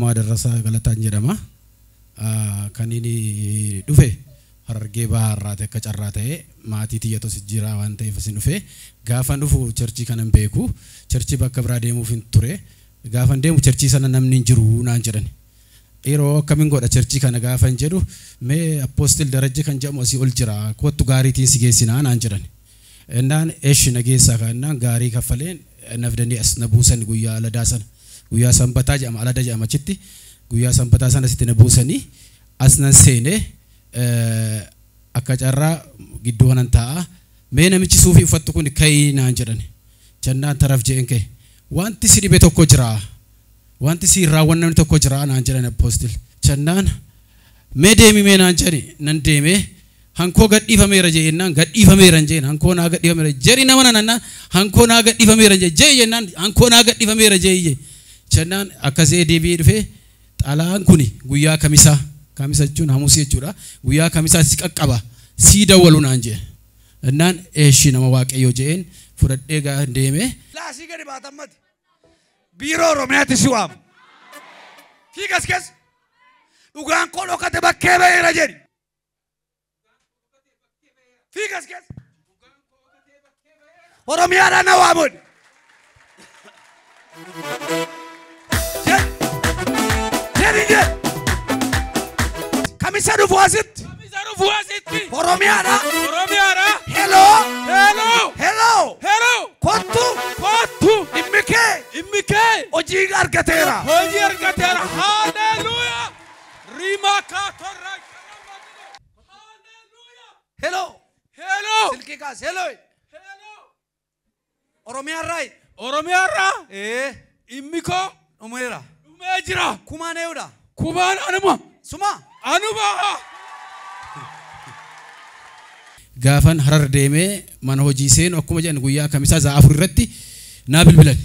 Kumaa Darrasaa Galataan jedhama. Kan inni dhufe Harargee Bahaa irraa akka carraa ta'e maatii tiyyatu jira waan ta'eef asin dhufe. Gaafan dhufu churchii kana hin beeku. Churchii bakka biraa deemuuf hin ture. Gaafan deemu churchii sana namni hin jiru naan jedhan. Yeroo akkamiin godha churchii kana gaafan jedhu mee Apostle Darajje kan jedhamu asii ol jira kottu gaariitiin si geessinaa naan jedhan. Innaan eeshi na geessaa kannaan gaarii kaffaleen na fidanii as na buusan guyyaa aladaa sana. Guyyaa sanbataa jedhama alada jedhama achitti. Guyyaa sanbataa sana asitti na buusanii as nan seenee akka carraa gidduu kanan taa'a. Mee namichi suufii uffattu kun ka'ii naan jedhan. Jennaan taraf je'een ka'e. Wanti si dhibe tokko jira. Wanti si raawwannamni tokko jira naan jedhan Apostle. Jennaan mee deemi mee naan jedhani nan deemee hankoo gadhiifameera jennaan gadhiifameera jeen hankoo naa gadhiifameera jedhi nama nannaan hankoo naa gadhiifameera jee jennaan hankoo naa gadhiifameera jee jennaan akkasii deebi'ee dhufee xalaan kuni guyyaa kamisaa kamisa jechuun hamusii jechuudha guyyaa kamisaa si qaqqaba si dawwalu naan jee innaan eeshi nama waaqayyoo jeen fudhadhee gaa deemee. Laasii gadi baatammati biiroo Oromiyaatti si waamu fiigas keessa dhugaan koo dhokate bakkee ba'eera jedhi. Fiigas keessa. Oromiyaadhaan na waamu. Jedhi jedhi. Kamisa dhufu asitti. Kamisa dhufu asitti. Oromiyaadha. Oromiyaadha. Hello. Hello. Hello. Hello. Kottu. Kottu. Dhimmi kee. Dhimmi kee. Hojii argateera. Hojii argateera. Haleluuyaa. Rimaa kaatorraa. Hello. Hello. Silkii kaas. Hello. Hello. Oromiyaarraa. Oromiyaarraa. Dhimmi koo. Dhumeera. Dhumee jira. Kumaan eeyudha. Kumaan anuma. Suma. Anuma. Gaafan Harar deemee mana hojii seenu akkuma jedhan guyyaa kamisaa za'a 4 irratti naa bilbilan.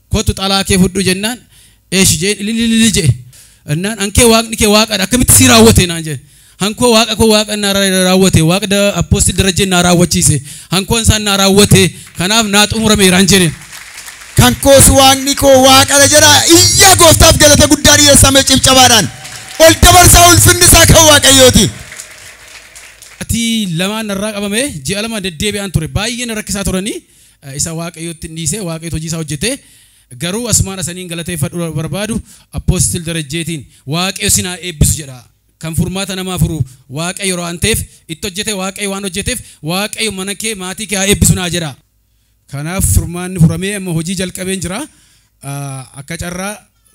Kottu xalaa kee fudhu jennaan eeshi jeen ilililili jee. Innaan ankee waaqni kee waaqadha akkamitti si raawwate naan jedhe. Hankoo waaqa koo waaqa naa raawwate waaqa Apostle Darajjee naa raawwachiise hankoon isaan naa raawwate kanaaf naa xumurameeraan jedhe. Kan koos waaqni koo waaqadha jedha iyya gooftaaf galata guddaa dhiyeessame cimcabaadhaan ol dabarsaa ulfinni isaa kan waaqayyooti. Ati lamaan narraa qabame ji'a lama deddeebi'aan ture baay'ee na rakkisaa turanii isa waaqayyootti dhiisee waaqayyoota hojii isaa hojjete garuu asumaan asaniin galateeffadhu barbaadu Apostle Darajjeetiin waaqayyo sinaa eebbisu jedha. Kan furmaata namaa furu waaqayyo waan ta'eef itti hojjete waaqayyo waan hojjeteef waaqayyo mana kee maatii kee haa eebbisu naa jedha. Kanaaf furmaanni furamee amma hojii jalqabeen jira. Akka carraa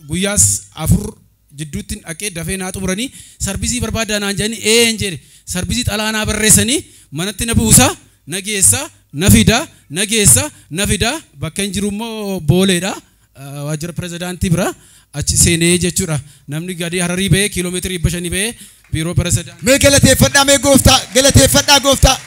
guyyaas 4 jidduutti dhaqee dafee naa xumuranii sarbizii barbaadaa naan jedhanii een jedhe sarbizii xalaa naa barreessanii manatti na buusa na geessa na fida na geessa na fida bakka hin jiru immoo booleedha waajjira pirezidaantii bira achi seenee jechuudha. Namni gadi Hararii ba'ee kiiloomeetirii 500 ba'ee biiroo pirezidaantii. Mee galateeffadhaa mee gooftaa galateeffadhaa gooftaa.